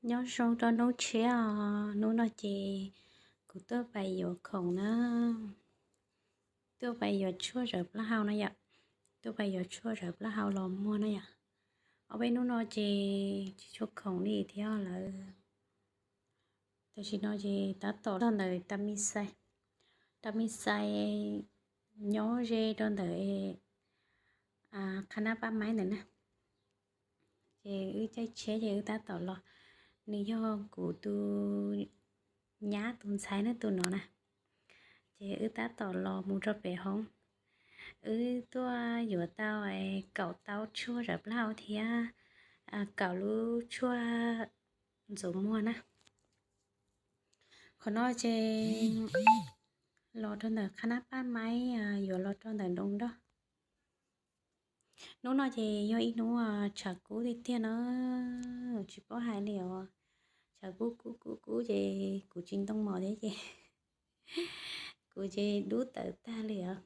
Nyob zoo rau hnub tshiab os, hnub no ces kuv tuaj pais yuav khoom na, tuaj pais yuav tshuaj zawv plaub hau no yom, tuaj pais yuav tshuaj zawv plaub hau los muag no yom. Ob peb hnub no ces tsis tshua khoom li thiab lawm. Tam sim no ces tab tom txog ntawm Tamisai, Tamisai nyob ze rau ntawm qhab nab pab maib ntawm na. Ces wb caij tsheb ces wb tab tom los, nws yog kuv tus nyab tus ntxhais na tus no na. Ces wb tab tom los mus rau pem hoob, wb tuaj yuav tau kaum tau tshuaj zawv plaub hau thiab kaum lub tshuaj ntxuav muag na. Qhov no ces los rau ntawm qhab nab pab maib yuav los rau ntawm Nroos Nroj. Hnub no ces yog ib hnub tshav kub tiag tiag na, tsis paub hais li os. Tshav kub kub kub kub ces kuv tsis ntoo mos thiab ces kuv ces dub tawv tag li os.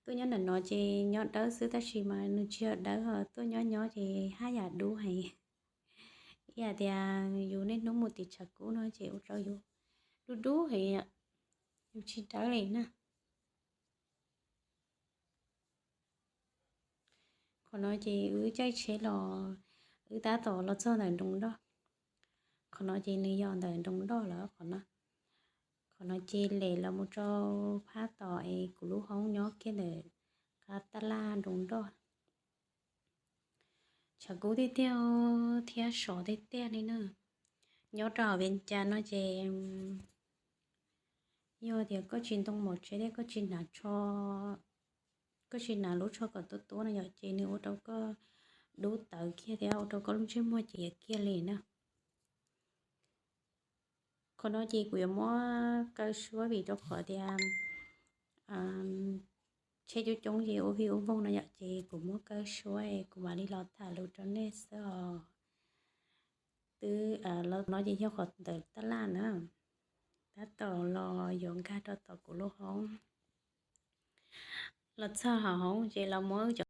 Tuaj nyob ntawm no ces nyob dawb xwb tab sis mas nws tsis yog dawb, tuaj nyob nyob ces haj yam dub heev. Ib yam tias yus niaj hnub mus tim tshav kub no ces ua rau yus dub dub heev, yus tsis dawb li na. Qhov no ces wb caij tsheb los, wb tab tom los txog ntawm Nroos Nroj. Qhov no ces nws yog ntawm Nroos Nroj lawm qhov no. Qhov no ces lem los mus rau phab tom es kuv lub hoob nyob kiag ntawm qab tab laj Nroos Nroj. Tshav kub tiag tiag thiab sov tiag tiag li na. Nyob rau hauv Vias Cas no ces yog tias koj tsis ntoo mos tsheb thiab koj tsis hnav tsho, koj tsis hnav lub tsho kom tuab tuab no yom ces nws ua rau koj dub tawv kiag thiab ua rau koj lub ntsej muag ces kiag li na. Qhov no ces kuv yuav muab kaw suab vim rau qhov tias tsheb coob coob ces ua vij ua voog no yom ces kuv muab kaw suab kuv mam li los tham lus rau nej xwb os. Twb los no ces yog qhov ntawm tab laj na, tab tom los yuav nkag rau tom kuv lub hoob. Los txog hauv hoob ces los muab